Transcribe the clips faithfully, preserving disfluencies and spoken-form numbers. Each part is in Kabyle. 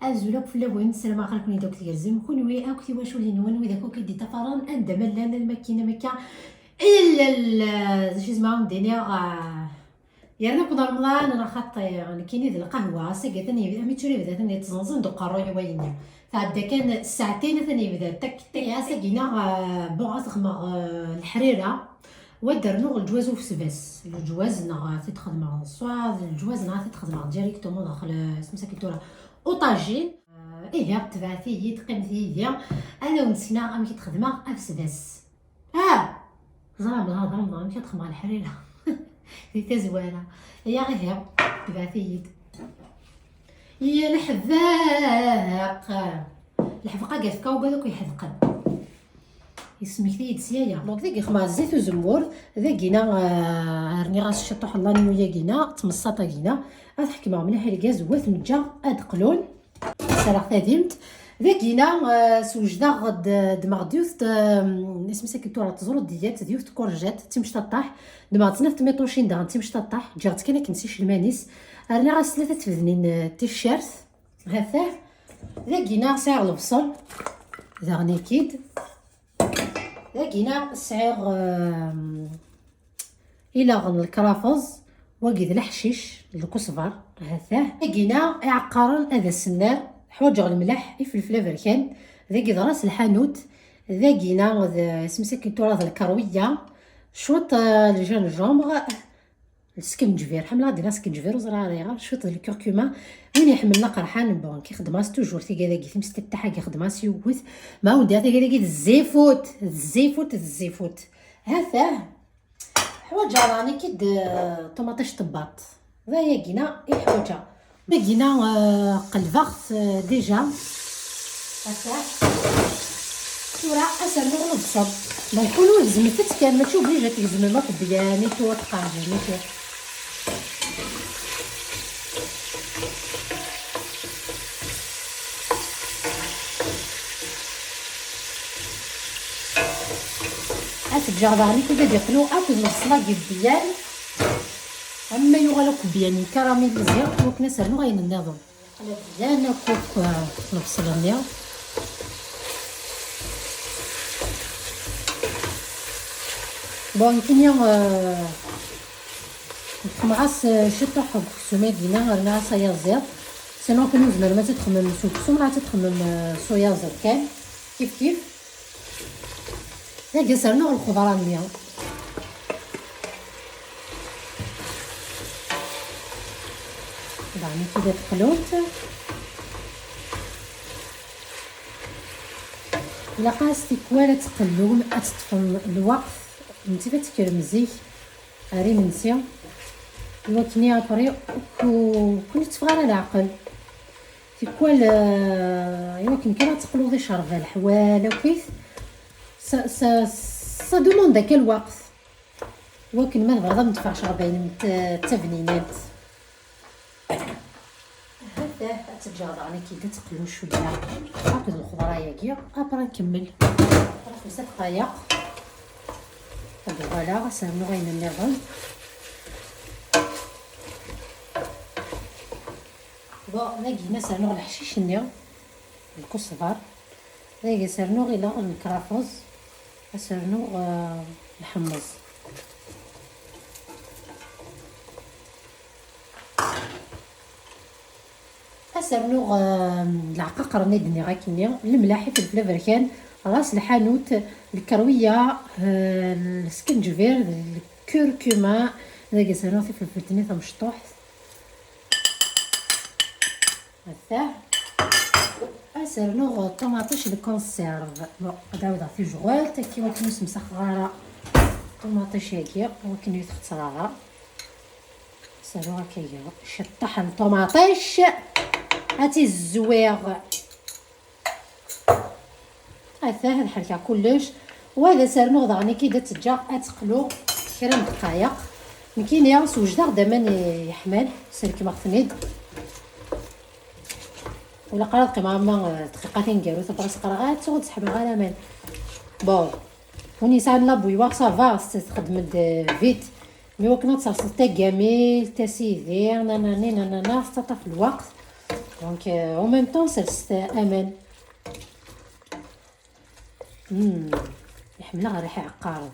Azul akk fell-awen, ssarameɣ aql-iken-id akk tgerrzem, kunwi akk tiwaculin-nwen, wid akk i d-iṭṭafaren, anda ma llan, alma kkin am akka, illa l-, d acu i zemreɣ ad m-d-iniɣ, ah, yerna akk d Remḍan, neɣ xaṭi, nekkini d lqahwa, ass-agi atan yebda, mi tura yebda atan yettẓenẓen-d uqerruy wayenni. Tɛedda kan ssaɛtin atan yebda, tak, tak, ass-agi neɣ, ah, bon, ad xedmeɣ, ah, leḥrira. Wa d-rnuɣ leǧwaz ufesbas. Leǧwaz neɣ ad t-id-xedmeɣ ṣṣwab, leǧwaz neɣ ad t-id-xedmeɣ directement daxel, eh, isem-is akken tura, uṭajin. Eh, ihi, tebɛet-iyi-d, qqimet yid-i, ad awen-d-sneɣ amek i d-xedmeɣ afesbas. Ah! Ẓriɣ belli d Remḍan, amek i d-xedmeɣ leḥrira di tazwara. Ya ihi, tebɛet-iyi-d. Ya leḥbeq! Leḥbeq-agi tefka ugad akk iḥedqen. Yesmekti-yi-d s yaya. Donc, dagi xedmeɣ zzit uzemmur, dagina, ah, rniɣ-as ciṭuḥ n l'agneau-yagina, d tmeṣṣaṭ-agina. Ad ḥekmeɣ mliḥ i lgaz, wa t-neǧǧa ad d-qlun. Serreɣ tadimt. Dagina, ah, swejdeɣ-d, ddmeɣ-d yiwet, ah, isem-is akken tura, teẓruḍ diyat, d yiwet tkurjat, d timecṭaṭṭaḥ. Ddmeɣ-d snat tmiṭucin daɣen d timecṭaṭṭaḥ, ǧǧiɣ-tt kan akken s icelman-is. Rniɣ-as tlata tfednin, ah, ticcert. Ha-t-ah. Dagina sɛiɣ lebṣel, daɣen ikid. Dagina sɛiɣ, ehm, ilaɣen n lekrafeẓ, wagi d leḥcic, d lkusbar, ha-t-ah. Dagina iɛeqqaren ad as-nner, ḥwaǧeɣ lemleḥ, ifelfel aberkan, dagi d ras lḥanut, dagina d, isem-is akken tura d lkerwiya, cwiṭ, eh, ljanjumbre, Skenǧbir, ḥemmleɣ ad d-iniɣ skenǧbir, ur ẓriɣ ara ayɣer, cwiṭ d lkurkuma. Win iḥemmlen aqerḥan, bon, ki xedmeɣ-as toujours tigad-agi, timsettat-agi xedmeɣ-as yiwet. Ma wen-d-iniɣ tigad-agi d zzifut, d zzifut, d zzifut. Ha-t-ah. Ḥwaǧeɣ daɣen ikid, eh, ṭumaṭic tebbaṭ. D ayagina i ḥwaǧeɣ. Dagina, eh, qelbeɣ-t, eh, déjà. Ata. Tura ad s-rnuɣ lebṣel. Donc, kunwi gezmet-tt kan, mačči obligé ad tgezmem akk byan i tura tqerrjem i tura. Ad t-ǧǧeɣ daɣen i kud ad iqlu akked lebṣel-agi byan. Ama yuɣal akk byan yekaramilizi, wakken ad s-rnuɣ ayen nniḍen. Qleb llan akk, akk, eh, lebṣel-nni. Bon, nekkini, eh, xedmeɣ-as, eh, ciṭuḥ deg uksum-agi-nni, rniɣ-as ayaziḍ. Sinon, kunwi tzemrem ad t-id-txemmem s uksum, neɣ ad t-id-txemmem, eh, s uyaziḍ kan. Kif kif. Dagi ad s-rnuɣ lxeḍra-nni. Daɣen ad teqlunt. Ilaq-as tikwal ad tqellum, ad teṭṭfem lweqt, nettat ad tekkrem zik ar imensi. Iwakken après ur ken-itteffeɣ ara leɛqel. Tikwal, eh, iwakken kan ad teqluḍ icerba leḥwal akkit. Ça, ça, ça demande akka lweqt. Iwakken ma tebɣiḍ ad m-d-teffeɣ ccerba-inem d tabninant. Hatah, ad teǧǧeɣ daɣen akka ad teqlu cwiya akked lxeḍra-agi. Après nkemmel. Ruḥ msa dqayeq. Ad uɣaleɣ ad s-rnuɣ ayen nniḍen. Bon, dagi ad s-rnuɣ leḥcic-nni, lkusbar. Dagi ad s-rnuɣ ilaɣen n krafuẓ. Ad s-rnuɣ, eh, lḥemmeẓ. Ad s-rnuɣ, eh, leɛqaqer-nni i d-nniɣ akkenni, lemleḥ, ifelfel aberkan, ras lḥanut, lkerwiya, eh, lskenǧbir, lkurkuma. Dagi ad s-rnuɣ tifelfelt-nni tamecṭuḥt. Atah. Ad s-rnuɣ ṭumaṭic de conserve. Bon, ad ɛawdeɣ tijɣelt, akka iwakken ur ssemsaxeɣ ara ṭumaṭic-agi, iwakken ur yi-txetter ara. Ad s-rnuɣ akka-agi ciṭṭaḥ n ṭumaṭic. Ad tt-izwiɣ. Atah, ad ḥerkeɣ kullec. Wa ad as-rnuɣ daɣen akka ad tt-ǧǧeɣ ad teqlu kra n ddqayeq. Nekkini swejdeɣ-d aman yeḥman, srekmeɣ-ten-id. Ur ilaq ara ad qqimeɣ ama, eh, dqiqatin gar-, ur tt-qqareɣ ara, ad tuɣ ur d-seḥbeɣ ara aman. Bon, win yesɛan la bouilloire, ça va, s-, txeddem-d, eh, vite. Mi wakken ad terseḍ tagamilt, asidi, nanani, nanana, tettaṭaf lweqt. Donc, euh, en même temps, c'est, c'est aman. Hmm. Ḥemmleɣ rriḥa iɛeqqaren.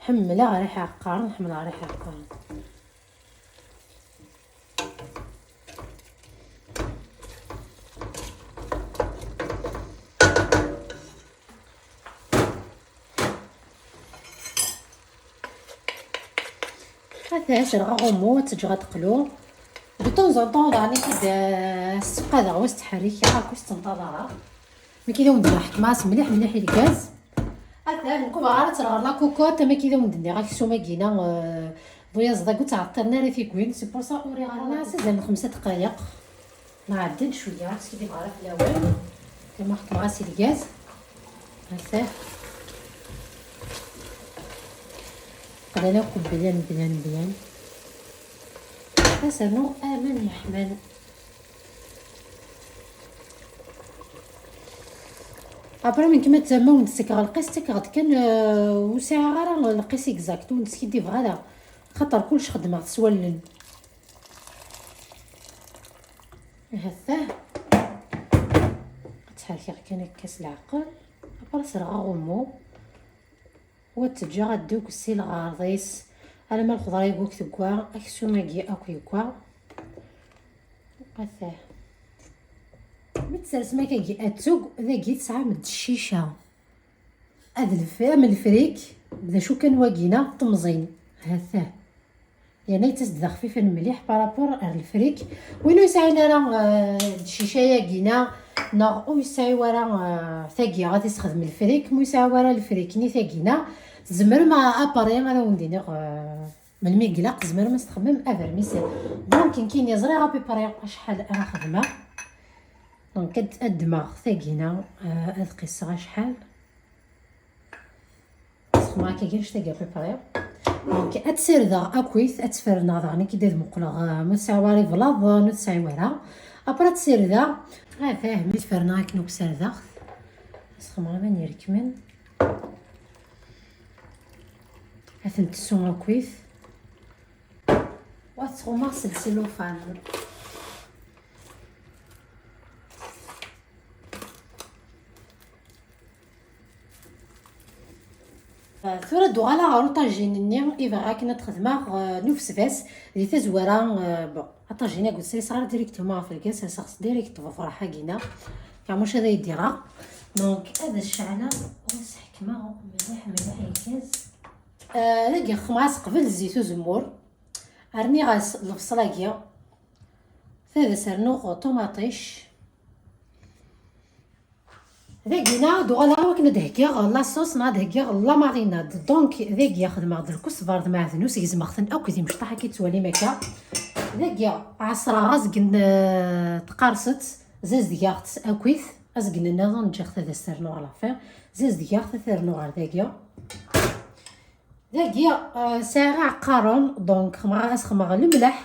Ḥemmleɣ rriḥa iɛeqqaren, ḥemmleɣ rriḥa iɛeqqaren. Ata serɣeɣ umu, ad teǧǧeɣ ad teqlu. De temps en temps, daɣen i t-id-sseqadeɣ, ur s-ttḥerrikeɣ, akk ur s-ttenṭaḍareɣ. Mi k-id awen-d-ḥekmeɣ-as mliḥ, mliḥ i lgaz. Ata, nekk ur bɣiɣ ara ad terɣer la cocotte, ma k-id awen-d-nniɣ aksum-agi-na, euh, d uyaẓḍ-agi ur ttɛeṭṭiren ara tigwin, c'est pour ça ur riɣ ara. Nɛas azal n xemsa dqayeq. Nɛeddi-d cwiya, skidibeɣ ara fell-awen. Kama ḥekmeɣ-as i lgaz. Ata. Qlan akk byan, byan, byan. Ad s-rnuɣ aman yeḥman. Après, mi kem-, ma d-, ma wen-d-ttekkeɣ lqis, ttekkeɣ-d kan, euh, ur sɛiɣ ara lqis exact, ur wen-d-skiddibeɣ ara. Xaṭer kullec xeddmeɣ-t s wallen. Ahat-ah. Ad ttḥerkiɣ kan akka s leɛqel. Après, serɣeɣ umu. Wa ttaǧǧaɣ ad d-teg si lɣerḍ-is. Alamma lxeḍra-agi akk tegwa, aksum-agi akk yegwa. Ata. Mi tsersem akkagi attug, dagi tesɛam-d ccica. Ad lf-, am lefrik, d acu kan wagina, temẓin. Ata. Yerna yettas-d d axfifan mliḥ par rapport ar lefrik. Win ur yesɛin ara, euh, d ccica-yagina, neɣ ur yesɛi ara, euh, tagi ad isexdem lefrik, ma ur yesɛi ara lefrik ni tagina, tzemrem a, appareil ara wen-d-iniɣ, euh, melmi i ilaq, tzemrem ad s-txedmem avermicelle. Donc, nekkini ẓriɣ à peu près acḥal ara xedmeɣ. Donc, ad, ad ddmeɣ tagina, euh, ad qisseɣ acḥal. Sxemreɣ akka gar ctagi à peu près. Donc, ad tt-sirdeɣ akkit, ad tt-ferneɣ daɣen, akka ad muqleɣ, euh, ma tesɛi wara iblaḍ, euh, ma tesɛi wara. Après ad tt-sirdeɣ. Ah, fahmi tferneɣ akken akk serdeɣ. Sxemreɣ aman irekmen. Ad tent-tessu akkit. Wa ttɣumaɣ s lsilufan. Tura ad uɣaleɣ ɣer uṭajin-nni i bɣiɣ akken ad t-xedmeɣ, euh, n ufesbas di tazwara, euh, bon, aṭajin-agi ur t-sriseɣ ara directement ɣef lgaz, serseɣ-t direct ɣef ufraḥ-agi-na, car maca ad ay-d-ireɣ. Donc, ad ceɛleɣ u sḥekmeɣ mliḥ, mliḥ lgaz. Euh, dagi xedmeɣ-as qbel zzit uzemmur, rniɣ-as lebṣel-agi, ad as-rnuɣ ṭumaṭic. Dagi-na ad uɣaleɣ akken ad d-heggiɣ la sauce neɣ ad d-heggiɣ la marinade. Donc, dagi xedmeɣ-d lkusbar d maɛdnus, gezmeɣ-ten akk d imecṭaḥ, akka i tettwalim akka. Dagi ɛeṣreɣ azgen, euh, tqarṣet, zazedgeɣ-tt akkit, azgen nniḍen ǧǧiɣ-t ad as-rnuɣ à la fin, zazedgeɣ-t ad t-rnuɣ ɣer dagi. Dagi, euh, sɛiɣ iɛeqqaren, donc xedmeɣ, ad xedmeɣ lemleḥ,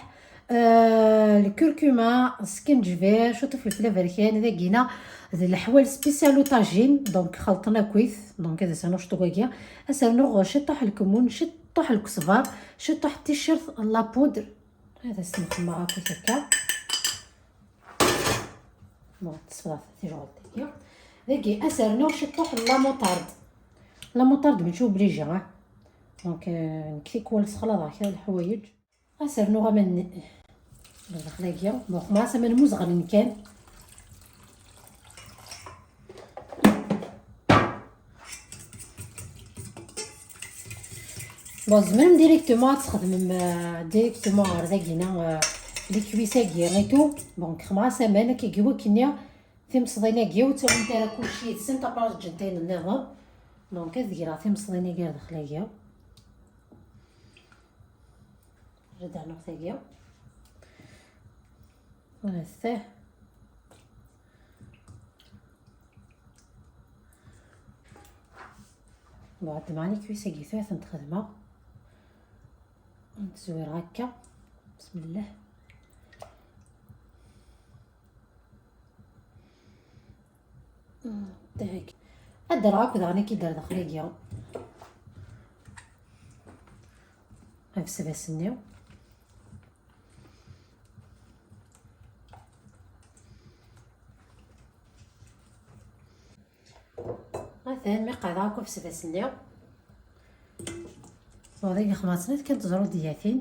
euh, lkurkuma, skenǧbir, ciṭ n ufelfel aberkan, dagi-na d leḥwal spécial au tagine, donc xelṭen akkit, donc ad as-rnuɣ ciṭ n wagi, ad as-rnuɣ ciṭuḥ lkemmun, ciṭuḥ lkesber, ciṭuḥ ticcert la poudre, ad as-nxemmeṛ akkit akka. Bon, tesfeḍ tijeɣult-agi. Dagi, ad as-rnuɣ ciṭuḥ n la moutarde. La moutarde mačči obligé, ah. Donc, euh, nekk tikwal sexlaḍeɣ kra n leḥwayeǧ. Ad as-rnuɣ aman n-, daxel-agi. Bon, xemmeṛ-as aman muzɣlen kan. Bon, tzemrem directement ad txedmem, euh, directement ɣer dagi-na, euh, les cuisses-agi et tout. Bon, xemmeṛ-as aman akkagi, wakken-nni timseḍin-agi ur ttawint ara kullec yid-sent, après ǧǧent ayen nniḍen. Donc, ad greɣ timseḍin-agi ar daxel-agi. Ad rnuɣ tagi. Voilà, c'est. Bon, ad d-mɛen les cuisses-agi tura ad tent-xedmeɣ. Ad tent-zwireɣ akka. Bismillah. Mm, tak. Ad d-rreɣ akk daɣen akka i d-rreɣ daxel-agi. Abesbas-nni. Tanemmirt, qeɛdeɣ akk afesdas-nni. Ẓuɣ dagi xemɛet snat kan teẓrudyatin.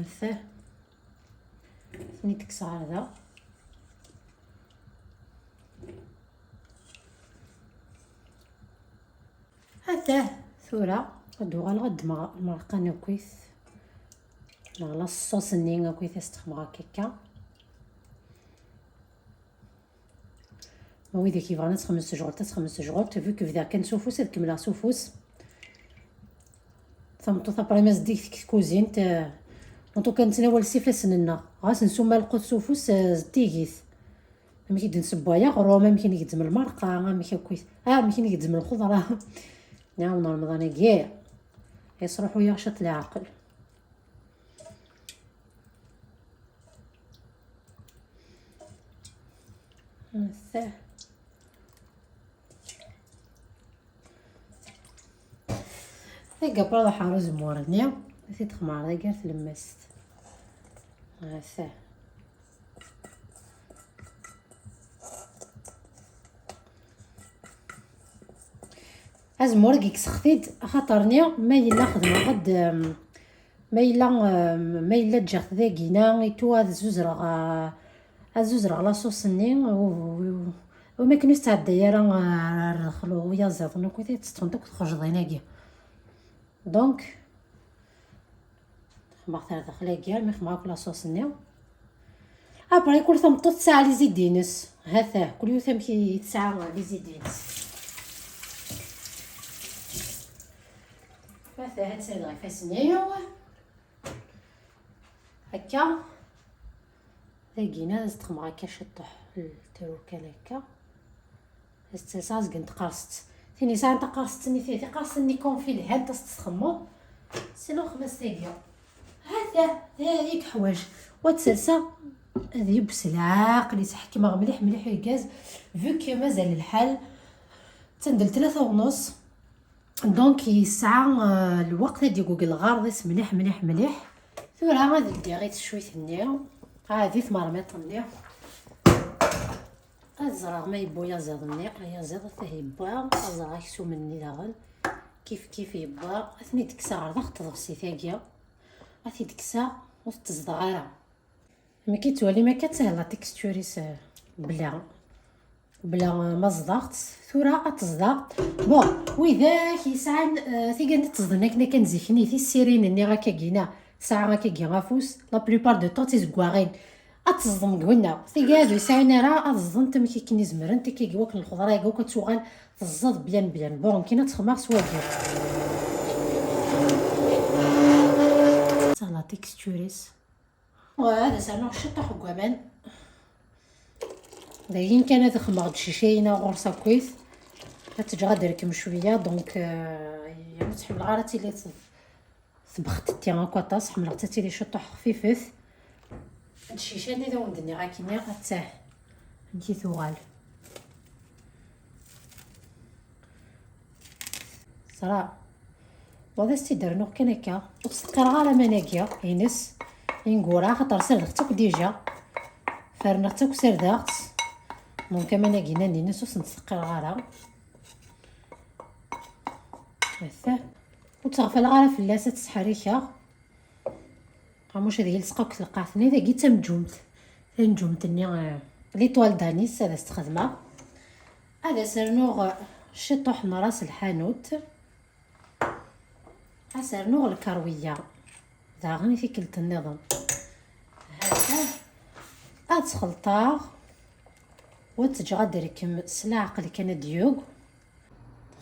Nfeh. Ten-id-kkseɣ ɣer da. Atah, tura ad d-uɣaleɣ ad ddmeɣ lmerqa-nni akkit, neɣ la ṣṣuṣ-nni akkit, ad s-texmeɣ akka akka. Ma widak yebɣan ad texmem s tejɣelt, ad texmem s tejɣelt. Vu que bdiɣ kan s ufus, ad kemmleɣ s ufus. Tameṭṭut après ma zeddiget deg tkuzint, euh, en tout cas nettnawal s ifassen-nneɣ. Ɣas nsuma lqut s ufus, euh, zeddigit. Amek i d-nsewway aɣrum, amek i ngezzem lmerqa, amek akkit, ah, amek i ngezzem lxeḍra. Nɛawen Remḍan-agi, yesruḥu-yaɣ ciṭ leɛqel. Atah. Tagi après ad ḥer uzemmur-nni, ad t-id-xemɛer dagi ar tlemmast. Atah. Azemmur-agi kkseɣ-t-id, axaṭer-nni ma yella xedmeɣ-d, em, ma yella, em, ma yella ǧǧiɣ-t dagina, itu ad zuzreɣ, eh, ad zuzreɣ laṣuṣ-nni, u, u, u, ma akken ur tettɛedday ara, eh, ar dexel uyaziḍ, nekkni ad tt-ṭṭfent akk txejḍin-agi. Donc, xemmeɣ-t ar daxel-agi, armi xemmeɣ akk laṣuṣ-nni. Après, kul tameṭṭut tesɛa les idées-ines. Ha-t-ah, kul yiwet amek i tesɛa les idées-ines. Ha-t-ah, ad sirdeɣ ifassen-iw. Akka. Dagina, ad s-d-xemmeɣ akka ciṭṭuḥ, ltru kan akka. Ad s-tt-alseɣ azgen n tqerṣet. Tin yesɛan taqerṣet-nni, ti-, tiqerṣet-nni konfi lhant, ad s-tt-txemmeḍ s lexmas tagi. Ha-t-ah, ha-t-ah i yeḥwaǧ. Wa ad tt-alseɣ ad yewwes leɛqel, ad tt-ḥekmeɣ mliḥ, mliḥ urgaz, vu que mazal lḥal, attan d tlata u nus. Donc, yesɛa, euh, lweqt ad d-igugel lɣerḍ-is mliḥ, mliḥ, mliḥ. Tura ad ddiɣ i teccuyt-nni, ah, di tmermiṭ-nni. Ad ẓreɣ ma yewwa uyaziḍ-nni, ayaziḍ atah yewwa, ad ẓreɣ aksum-nni daɣen. Kif kif yewwa, ad ten-id-kkseɣ ɣer daxel n tḍebsit-agi. Ad t-id-kkseɣ, ur t-tezdeɣ ara. Amek i tettwalim akka, ad tsahel la texture-is, eh, bla, bla, eh, ma ẓḍaɣ-tt. Tura ad teẓḍaɣ. Bon, widak yesɛan, eh, tigad ad teẓḍen akken, akken zik-nni, tissirin-nni akka gina, tesɛa akka gi afus, la plupart du temps d tizeggaɣin. Ad teẓḍem deg winna. Tigad ur yesɛin ara, ad ẓḍent amek akken i zemrent, akka gi wakken lxeḍra-agi akk ad tuɣal teẓẓaḍ bien bien. Bon, nekkini ad tt-xemmeɣ s wagi. Tesɛa la texture-is. Wa ad as-rnuɣ ciṭṭaḥ n waman. Dayen kan ad xemmeɣ-d cicayin-a ɣur-s akkit. Ad tt-ǧǧeɣ ad d-terkem cwiya, donc, euh, ur tt-ḥemmleɣ ara ad tili t-, tbextetti akk aṭas, ḥemmleɣ-tt ad tili ciṭṭuḥ xfifet. D cica-nni d awen-d-nniɣ akkenni, attah, amek i tuɣal. Ẓra. Wa ad as-tt-id-rnuɣ kan akka. Ur ttseqqireɣ ara aman-agi ines ineggura, axaṭer serdeɣ-tt akk dija. Ferneɣ-tt akk, serdeɣ-tt. Donc aman-agi nnan ines ur sen-ttseqqireɣ ara. Attah. Ur ttɣefaleɣ ara fell-as, ad tt-sḥerrikeɣ. Ɣamuc ad yelseq akk lqaɛt-nni. Dagi d tamǧumt. Tanǧumt-nni, eh, l'étoile d'anis, ad as-t-xedmeɣ. Ad as-rnuɣ, eh, ciṭuḥ n ras lḥanut. Ad as-rnuɣ lkarwiya. Daɣen i tikkelt nniḍen. Hata. Ad tt-xelṭeɣ. Wa ad tt-ǧǧeɣ ad d-terkem s leɛqel kan ad d-yeg.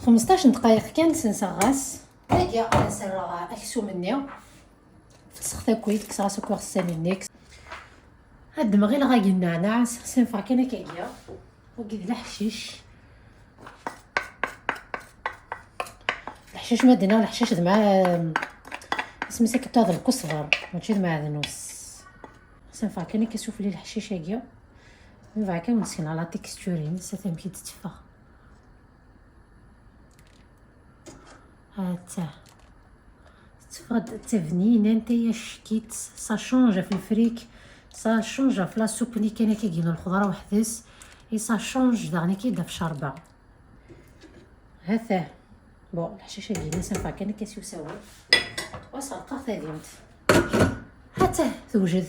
Xmesṭac n ddqayeq kan senseɣ ɣas. Dagi ad as-rreɣ aksum-nni. Kkseɣ takuyt, kkseɣ-as akk iɣessan-nni. Ad d-mɣileɣ agi nneɛnaɛ, sinfeɣ kan akkagi. Wagi d leḥcic. Leḥcic, ma d-nniɣ leḥcic d mɛ-, isem-is akken d lkusber, mačči d mɛednus. Sinfeɣ kan akka sufell i leḥcic-agi. Nebɣa kan ad nesken la texture-ines, ata amek i d-tetteffeɣ. Attah. Tetteffeɣ-d d tabninant, ay ack-itt. Ça change ɣef lefrik, ça change ɣef la soupe-nni kan akka, gin lxeḍra weḥd-s, et ça change daɣen akka ɣef ccerba. Hatah. Bon, leḥcic-agi-ines, anef kan akka s usawen. Wa sɣelqeɣ tadimt. Hatah, tewjed.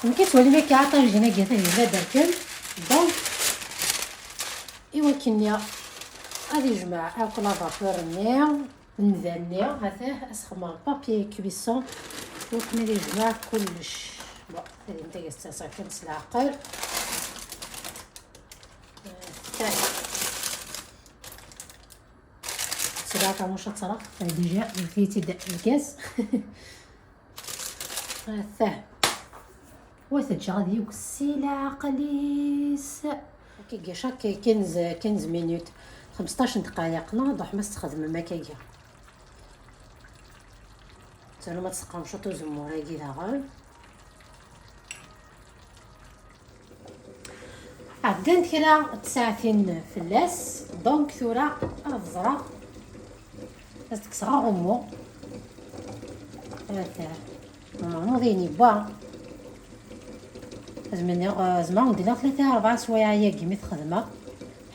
Nekk ad twalim akka aṭajin-agi atan yella d akken. Donc, i wakken-nni ad yejmeɛ akk la vapeur-nni, nnda-nni, hatah, ad s-xedmeɣ papier cuisson, i wakken ad yejmeɛ kullec. Bon, tadimt-agi ad tt-aseɣ kan s leɛqel. Hatah. Sɛiɣ tamuca ttreɣ, déjà, wwtet-id lgaz. Attah. Wa teǧǧa ad yukes si leɛqel-is. Akka, chaque quinze, quinze minutes, xmesṭac n ddqayeq, neɣ ad truḥem ad s-txedmem akkagi. Tzemrem ad tesqemcem uzemmur-agi daɣen. Ɛeddant kra n tsaɛtin fell-as, donc tura ad ẓreɣ, ad s-d-kkseɣ aɣummu. Ata, amuḍin yewwa. Zemreɣ, zemreɣ ad d-iniɣ tlata rebɛa swayeɛ-agi mi t-xedmeɣ.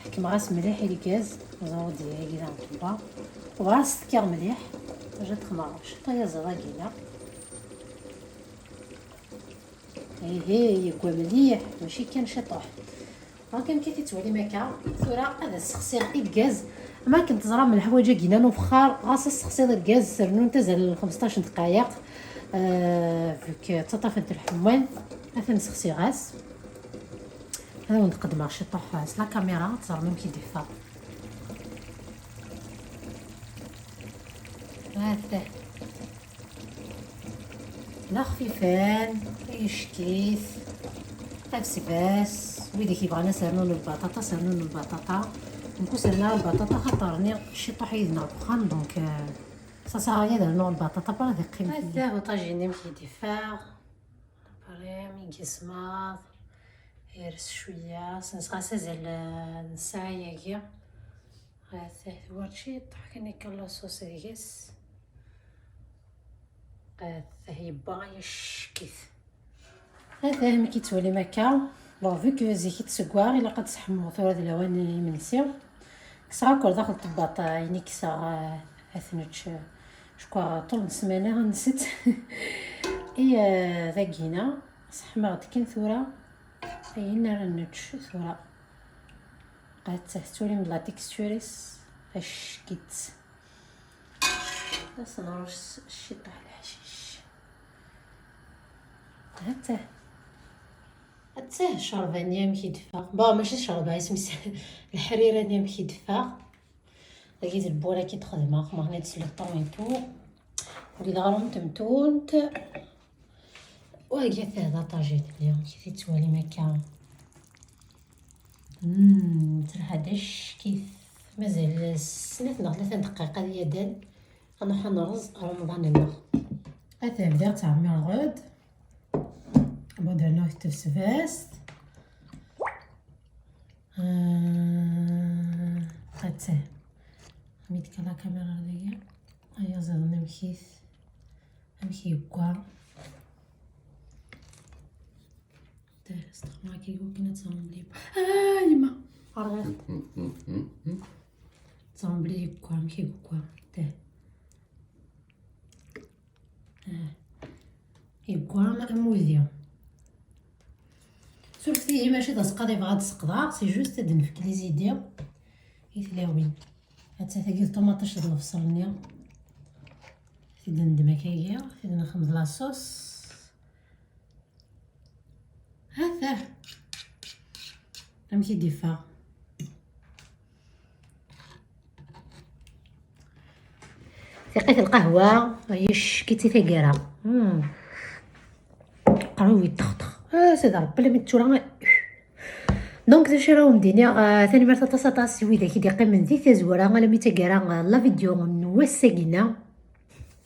Ḥekmeɣ-as mliḥ i lgaz, ẓer-d yagi daɣen tewwa. Ur as-tekkiɣ mliḥ, acu ad xedmeɣ, ciṭ ayaziḍ-agi-ina. Ihi, yegwa mliḥ, mačči kan ciṭuḥ. Donc, amek i t-tettwalim akka? Tura ad as-ssexsiɣ i lgaz. Am akken teẓram leḥwayeǧ-agi-ina n ufexxar, ɣas ad tessexsiḍ lgaz, rnu-t azal n xmesṭac n ddqayeq, euh, vu que ttaṭṭafent lḥemwan, atan ssexsiɣ-as. Ad awen-d-qeddmeɣ ciṭuḥ s la caméra, ad teẓrem amek i d-iffeɣ. Ata. D axfifan, ickit, abesbas, wid i k-yebɣan ad s-rnun lbaṭaṭa, s-rnun lbaṭaṭa. Nekk ur s-rniɣ ara lbaṭaṭa, xaṭer rniɣ ciṭuḥ yid-neɣ deg uxxam, donc, euh, ça sert à rien ad rnuɣ lbaṭaṭa, pas ad iqqim. Ata uṭajin-nni amek i d-iffeɣ. Après, mi yesmaḍ, ires cwiya, senseɣ-as azal, euh, n ssaɛa-agi. Ata, war ciṭuḥ kan akka la sauce deg-s. Ata, yewwa, yeckit. Ata, amek i tettwalim akka? Bon, vu que zik i d-tseggaɣ, ilaq ad tseḥmuɣ tura d lawan n imensi. Kkseɣ akk ar daxel n tebbaṭ, ayen i kkseɣ, euh, ad t-nečč, euh, je crois, ṭul n ssmana ad nsett. I, euh, dagina, seḥmaɣ-d kan tura ayen ara nečč tura. Ata, tettwalim la texture-is, ack-itt. Ad s-nṛuc ciṭuḥ leḥcic. Ata. Ata, ccerba-nni amek i d-teffeɣ. Bon, mačči ccerba, isem-is leḥrira-nni amek i d-teffeɣ. Dagi d lbura i d-xedmeɣ, ma hna-tt le temps et tout. Wid ɣer temtunt. Wagi ata d aṭajin-nni, amek i t-tettwalim akka. Mm, telha-d ack-it. Mazal snat neɣ tlata n ddqayeq ad yadan. Ad nruḥ ad nrez Remḍan-nneɣ. Ata bdiɣ ttɛemmireɣ-d. Bon, derna tefsbast. Ah, ata. Mi tekka la caméra dagi. Ayaziḍ-nni amek-it, amek yewwa. Ata, stexmeɣ akka i wakken ad teẓrem belli yewwa. Ah, yemma! Rɣiɣ-t. Teẓrem belli yewwa, amek yewwa. Ata. Ah. Yewwa am wudi. Surfet-iyi, mačči d aseqqaḍ i bɣiɣ ad seqqḍeɣ, c'est juste ad d-nefk les idées i tlawin. Atta tagi d ṭumaṭic d lebṣel-nni. Tid n ddmek-agi, tid nxem d la sauce. Ata. Amek i d-iffeɣ? Tiqqit lqahwa, yeck-itt i taggara. Hmm. Qrib yeṭṭexṭex. Ah, sidi Ṛebbi, alammi d tura. Donc, d acu ara wen-d-iniɣ, ah, tanemmirt aṭas, aṭas i widak i d-yeqqimen di tazwara, alammi d taggara, ah, la vidéo n wass-agi-nna.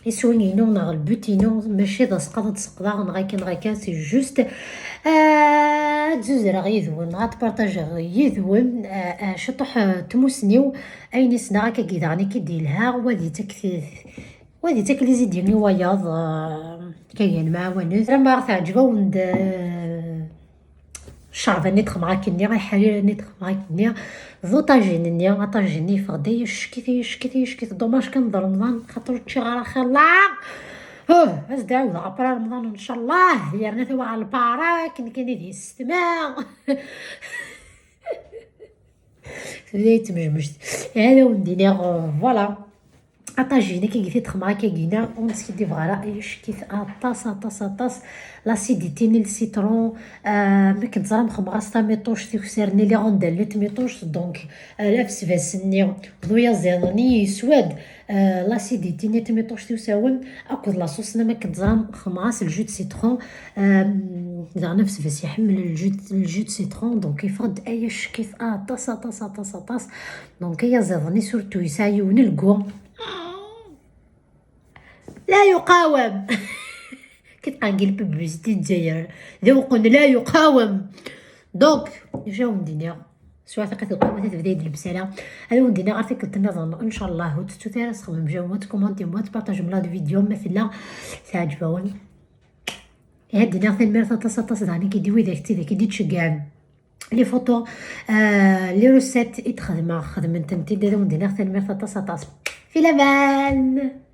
Iswi-inu neɣ lbut-inu, mačči d aseqqaḍ ad d-seqqḍeɣ, neɣ akka, neɣ akka, c'est juste, ah, Ad zuzreɣ yid-wen, ad partageɣ yid-wen ciṭuḥ n tmusni-w, ayen i ssneɣ akka daɣen i k-id-yelha, wa d-yettak wa d-yettak les idées i wayeḍ. Akka gan mɛawanet, ma teɛǧeb-awen-d cceɛba-nni d-xemɣa-k-nni, aḥrir-nni d-xemɣa-k-nni, d uṭajin-nni, aṭajin-nni yeffeɣ-d ay ackit, ay ackit, ay ackit, dommage kan d Remḍan, xaṭer ur ččiɣ ara xilla. Huh, ad s-d-ɛawdeɣ après Remḍan, ncallah, yerna tawa ɣer lpara, akken kan i d yessetma. Tebda yettmejmej. Ad awen-d-iniɣ, euh, voilà. Aṭajin-agi i t-id-xemɣa akka gina, ur neskiddibeɣ ara, ay ackit aṭas, aṭas, aṭas. L'acidité n le citron, euh, mi k-neẓra mxemɣa s tamiṭuct, ikser-nni les rondelles n tmiṭuct, donc, euh, lafesbas-nni d uyaziḍ-nni yeswa-d, euh, l'acidité n tmiṭuct iwsawen, akked la sauce-nni mi k-neẓra mxemɣa s le jus de citron, euh, daɣen afesbas iḥemmel le jus, le jus de citron, donc yeffeɣ-d ay ackit aṭas, aṭas, aṭas, aṭas. Donc ayaziḍ-nni surtout yesɛa yiwen n lgu. لا يقاوم. كتقنقل ببوزيتي دزاير. ذوق لا يقاوم. Donc, déjà ون دينيغ سوا ثقة القوة تبدا يد البسالة. هذا ون دينيغ غير تكلت النظر ان شاء الله، وتتو ثيرا سخمم جاومت كومونتي موت بارطاج ملا دو فيديو مثلا تعجبون. هاد دينيغ ثانميرت اطاس اطاس داني كي دي ويدك تيدي كي دي تشجعن. Les photos, euh, les recettes i d-xedmeɣ, xedment-tent-id, ad awen-d-iniɣ tanemmirt aṭas, aṭas. Fi laman!